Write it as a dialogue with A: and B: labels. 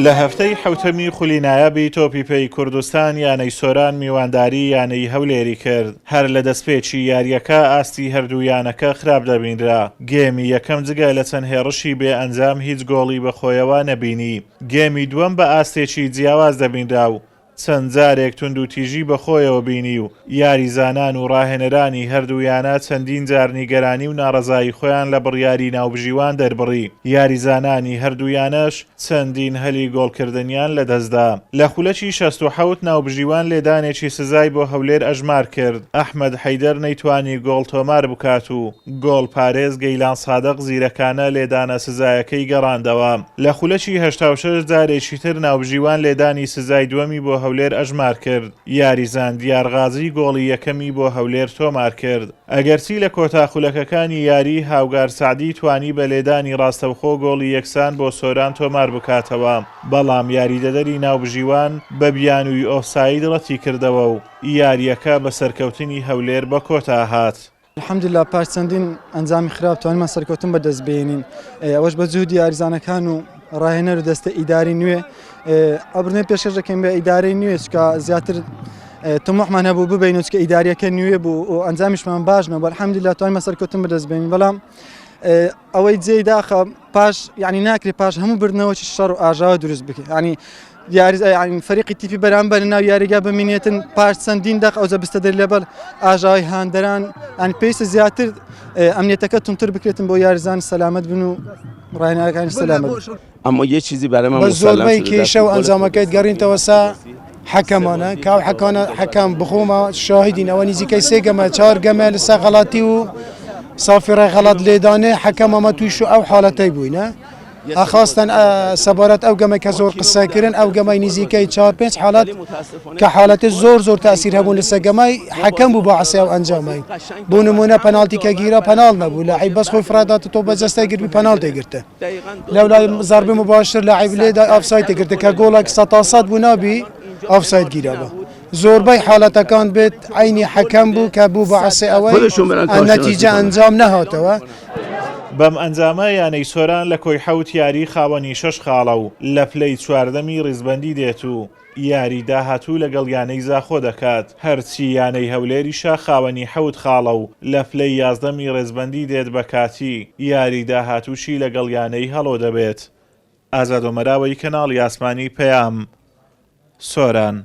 A: لە هەفتەی حەوتەمی خولی نایابی تۆپی پێی کوردستان یانەی سۆران میوانداری یانەی هەولێری کرد، هەر لە دەستپێکی یارییەکە ئاستی هەردوو یانەکە خراپ دەبینرا، گێمی یەکەم جگە لە چەند هێڕشی بێ ئەنجام هیچ گۆڵی بەخۆیەوە نەبینی، گێمی دووەم بە ئاستێکی جیاواز دەبینرا و چەند جارێک توندوتیژی بەخۆیەوە بینی و یاریزانان و ڕاهێنەرانی هەردوو یانە چەندین جار نیگەرانی و ناڕەزایی خۆیان لە بڕیاری ناوبژیوان دەربڕی، یاریزانانی هەردوو یانەش چەندین هەلی گۆڵکردنیان لەدەستدا. لە خولەکی 67 ناوبژیوان لێدانێکی سزای بۆ هەولێر ئەژمار کرد، ئەحمەد حەیدەر نەیتوانی گۆڵ تۆمار بکات و گۆڵپارێز گەیلان سادق زیرەکانە لێدانە سزایەکەی گەڕاندەوە. لە خولەکی 86 جارێکی تر ناوبژیوان لێدانی سزای دووەمی بۆ هەولێر ئەژمار کرد، یاریزان دیار غازی گۆڵی یەکەمی بۆ هەولێر تۆمار کرد. ئەگەرچی لە کۆتا خولەکەکانی یاری هاوگار سەعدی توانی بە لێدانی ڕاستەوخۆ گۆڵی یەکسان بۆ سۆران تۆمار بکاتەوە، بەڵام یاریدەدەری ناوبژیوان بە بیانووی ئۆفساید ڕەتیکردەوە و یارییەکە بە سەرکەوتنی هەولێر بەکۆتا هات.
B: الحمدللە پاش چەندین ئەنجامی خراپ توانیمان سەرکەوتن بەدەست بێنین ئەوەش بە جوهدی یاریزانەکان و ڕاهێنەر و دەستە ئیداری نوێ ئەو بردنەی پێشکەش دەکەین بە ئیدارەی نوێ چکە زیاتر تموحمان هەبوو ببین و چکە ئیداریەکە نوێ بوو و ئەنجامیشمان باش نەبوو الحمدللە توانیمان سەرکەوتن بەدەست بێنین بەڵام ئەوەی جێی داخە پاش یعنی ناکرێ پاش هەموو بردنەوەی شەڕ و ئاژاوە دروست بکەین ینی یاریز یعنی فەریقی تیپی بەرامبەر ناو یاریگا بمینێتن پاش چەندین دەق ئەوجە بستە دەر لەبەر ئاژاوی هاندەران ئەن پێویستە زیاتر ئەمنیەتەکە تونتر بکرێتن بۆ یاریزان سەلامەت بن و ڕاهێنەرەکانی سەلامەت بن.
C: اما یه چیزی برای من
D: بە
C: مسلم
D: زۆربەی
C: شده در
D: کێشە و
C: فوتبال
D: ئەنجامەکەیت
C: کوردستان
D: گەڕینتەوە سە حەکەمانە کە ئەو حەکانە حەکەم بخۆمە شاهیدین ئەوە نزیکەی سێ گەمە چوار گەمە لەسەر غەڵەتی و سافی ڕێ غەڵەت لێدانێ حەکەم ئەمە تویش و ئەو حاڵەتەی بووینە ئەخواستن سەبارەت ئەو گەمەی کە زۆر قسە کردن ئەو گەمەی نزیکەی چوار پێنج حاڵەت کە حاڵەتی زۆر زۆر تاسیر هەبوون لەسەر گەمای حەکەم بوو بە عەسێ ئەو ئەنجامەی بۆ نمونە پەناڵتی کە گیرا پەناڵ نەبوو لاعیب بەس خۆی فڕادات تۆ بە جەستەی گرت پەناڵتی گرتە لەولای زەربەی مباشر لاعیب لێدا ئۆفساید گرتە کە گۆڵێک 100% بوو نابی ئۆفساید گیرا بە زۆربەی حاڵەتەکان بێت عینی حەکەم بوو کە بوو بە عەسێ ئەوەی نەتیجە ئەنجام نەهاتەوە.
A: بەم ئەنجامە یانەی سۆران لە کۆی حەوت یاری خاوەنی شەش خاڵە و لە پلەی چواردەمی ریزبەندی دێت و یاری داهاتوو لەگەڵ یانەی زاخۆ دەکات، هەرچی یانەی هەولێریشە خاوەنی حەوت خاڵە و لە پلەی یازدەمی رێزبەندی دێت بە کاتی، یاری داهاتووشی لەگەڵ یانەی هەڵۆ دەبێت. ئازاد ئۆمەراوەی کەناڵی ئاسمانی پەیام، سۆران.